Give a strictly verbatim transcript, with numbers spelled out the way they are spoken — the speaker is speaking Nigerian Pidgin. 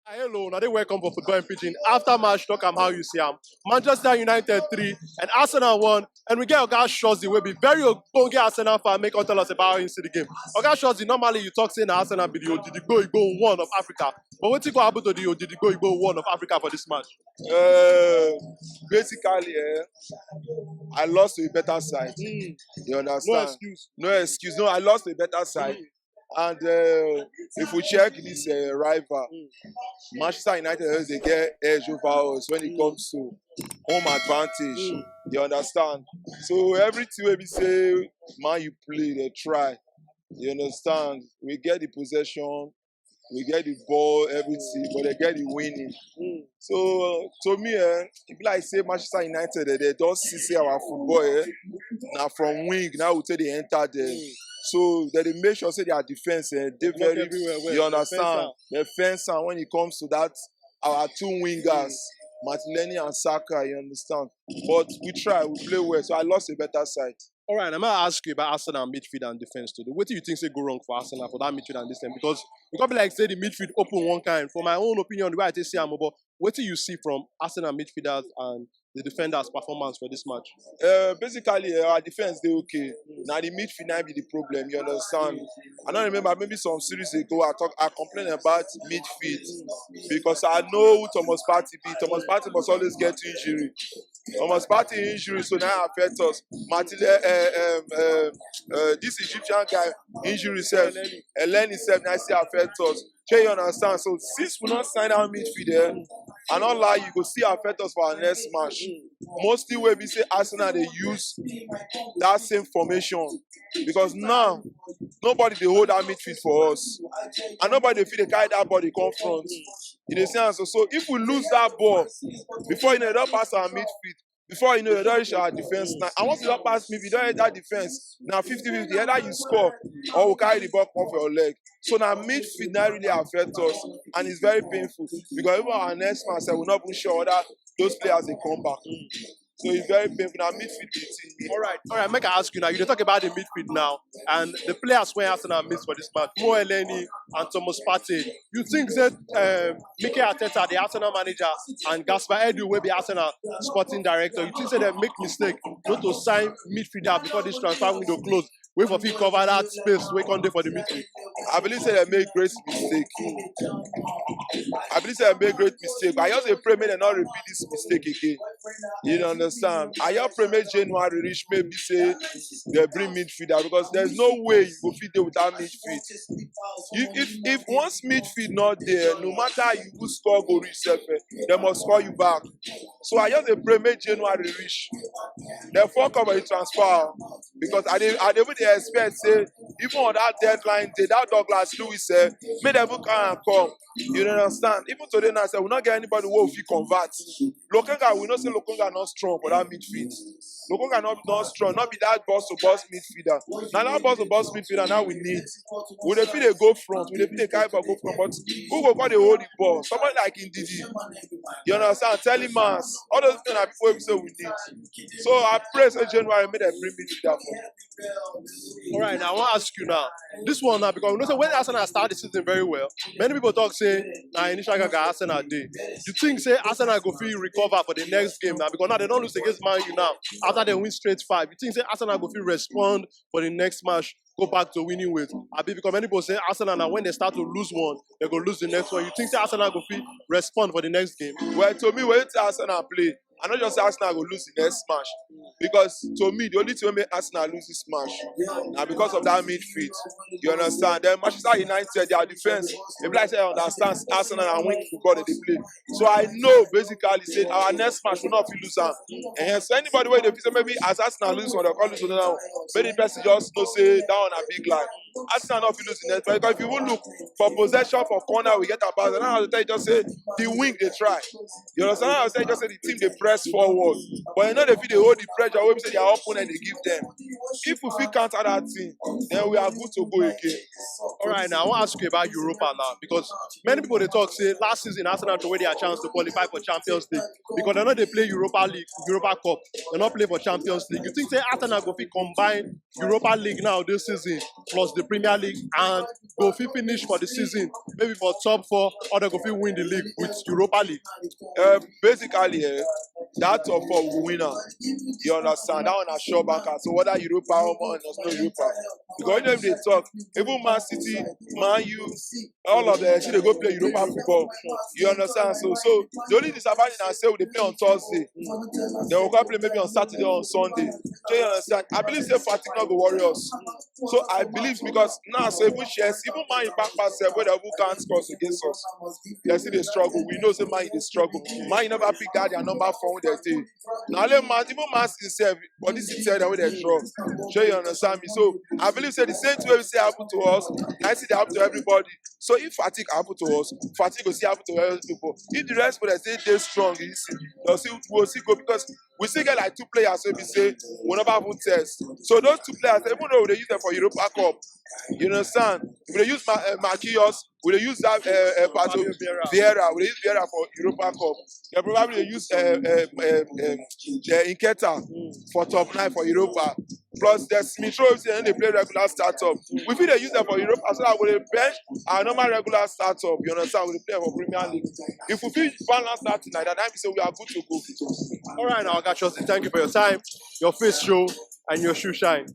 Hello, now they welcome for Football in Pidgin. After match, talk am how you see am. Manchester United three and Arsenal one. And we get Oga Shozi, will be very ogbonge Arsenal fan, make us tell us about how you see the game. Oga Shozi, normally you talk say na Arsenal be the Odidigbo Igbo one of Africa. But what go happen to the Odidigbo Igbo one of Africa for this match? Uh, basically, eh, I lost to a better side. You No understand? Excuse. No excuse. No, I lost to a better side. And uh, if we check this uh, rival, Manchester United always they get edge over us when it comes to home advantage. You understand? So everything wey be say Man U play, they try. You understand? We get the possession, we get the ball, everything, but they get the winning. So to me, eh, e be like say Manchester United, eh, they don't see say our football, eh, now from wing now we take they enter there. So they dey make sure say their defense, eh, they Work very, everywhere well. you understand? Defense They fence am when it comes to that our two wingers, Martinelli and Saka. You understand? But we try, we play well. So I lost a better side. All right, I'm gonna ask you about Arsenal midfield and defense today. What do you think say go wrong for Arsenal for that midfield and this thing? Because it could be like say the midfield open one kind. For my own opinion, the way I take see am, but what do you see from Arsenal midfielders and the defenders' performance for this match? Uh, basically, uh, our defense they okay. Now the midfield now be the problem. You understand? I don't remember, maybe some series ago I talk I complain about midfield because I know who Thomas Partey be. Thomas Partey must always get injury. Thomas Partey injury, so now affect us. Martinelli, uh, um, uh, uh, this Egyptian guy injury self, Eleni self, now still affect us. Shey you understand? So since we not sign our midfield there, I not lie, you go see affect us for our next match. Mostly where we say Arsenal they use that same formation because now nobody they hold that midfield for us, and nobody feel they carry that body come front. You dey see am so. So if we lose that ball, before you know, they don't pass our midfield. Before you know, they don't reach our defense. Now, and once you don't pass midfield, you don't hit that defense. Now fifty fifty, either you score or we carry the ball come for your leg. So now midfield now really affect us, and it's very painful because even our next man said we're not even sure that those players they come back. So it's very painful. Now midfield beating me. All right, all right. Make I ask you now. You dey talk about the midfield now, and the players where Arsenal miss for this match, Mo Eleni and Thomas Partey. You think that uh, Mikel Arteta, the Arsenal manager, and Gaspar Edu will be Arsenal sporting director? You think say they make mistake not to sign midfielder before this transfer window close? Wait for fit cover that space. Wait on there for the midfield. I believe say they make great mistake. I believe say they make great mistake. But I just dey pray make they not repeat this mistake again. You understand? I just pray make January reach, maybe say they bring midfielder because there's no way you go fit there without midfield. You, if if once midfield not there, no matter how you go score go reach sef, eh, they must score you back. So I just dey pray make January reach. They fuck up the transfer because I dey I dey even dey expect say even on that deadline day, that Douglas Lewis, eh, make them even come and come. You understand? Even today now, say we not get anybody who fit convert. Lokonga, we know say Lokonga not strong for that midfield. Lokonga not not strong, not be that boss to boss midfielder. Now that boss to boss midfielder now we need. We dey feel they go front, we dey feel they carry ball go front, but who go call the hold the ball? Somebody like Ndidi. You understand? Tell him, all those things are people we say we need. So I pray say January make them bring midfielder for. All right, now I want to ask you now. This one now because we know say when Arsenal start the season very well, many people talk say na initial gaga Arsenal dey. You think say Arsenal go fit recover for the next game now because now they don't lose against Man U now after they win straight five. You think say Arsenal go fit respond for the next match, go back to winning ways? I be because many people say Arsenal now when they start to lose one, they go lose the next one. You think say Arsenal go fit respond for the next game? Well, to me, when Arsenal play, I not just say Arsenal go lose the next match because to me the only thing wey make Arsenal lose this match now because of that midfield. You understand? Then Manchester United, their defense, they be like say I understand Arsenal and win football that they play. So I know basically say our next match will not feel lose am. And so anybody where they feel say maybe as Arsenal lose one, they call lose one now. Many person just know say that one a big lie. Arsenal not feel lose the next match because if you even look for possession for corner, we get about. And I have to tell you just say the wing they try. You understand? I was saying just say the team they press forward, but you know they feel they hold the pressure. We say their opponent they give them. If we feel counter that thing, then we are good to go again. All right, now I want to ask you about Europa now because many people they talk say last season Arsenal throw away their chance to qualify for Champions League because they know they play Europa League, Europa Cup, they not play for Champions League. You think say Arsenal go fit combine Europa League now this season plus the Premier League and go fit finish for the season, maybe for top four, or they go fit win the league with Europa League? Uh, basically, eh, that top four will win am. You understand? That one na sure banker. So whether Europa or Man, there's no Europa. Because if they talk, even Man City, Man U, all of them, see they go play Europa football. You understand? So, so the only disadvantage I say we dey play on Thursday. They will come play maybe on Saturday or on Sunday. Do you understand? I believe say fatigue not go worry us. So I believe because now say even Chelsea, even Man U back pass sef, where they even can't score against us. They see they struggle. We know say Man U dey struggle. Man U never pick that their number four when they dey. Now let Man, even Man City sef, but this is the way they draw. Sure you understand me. So I believe say the same thing wey we say happen to us, I see they happen to everybody. So if fatigue happen to us, fatigue go see happen to other people. If the rest of them say they strong, you see, they'll see we'll see go because we still get like two players wey be say we never even test. So those two players, even though they use them for Europa Cup, you understand? If they use Ma- uh, Marquinhos, we dey use that uh, uh, Pato Vieira. We dey use Vieira for Europa Cup. They probably dey use uh, uh, uh, uh, uh, Nketiah for top nine for Europa. Plus, there's Smith Rowe, say they play regular startup. We feel they use them for Europa, so that we dey bench our normal regular startup. You understand? We dey play for Premier League. If we feel balance that thing like that, that means say we are good to go. All right, now, Oga Chelsea, thank you for your time, your face show, and your shoe shine.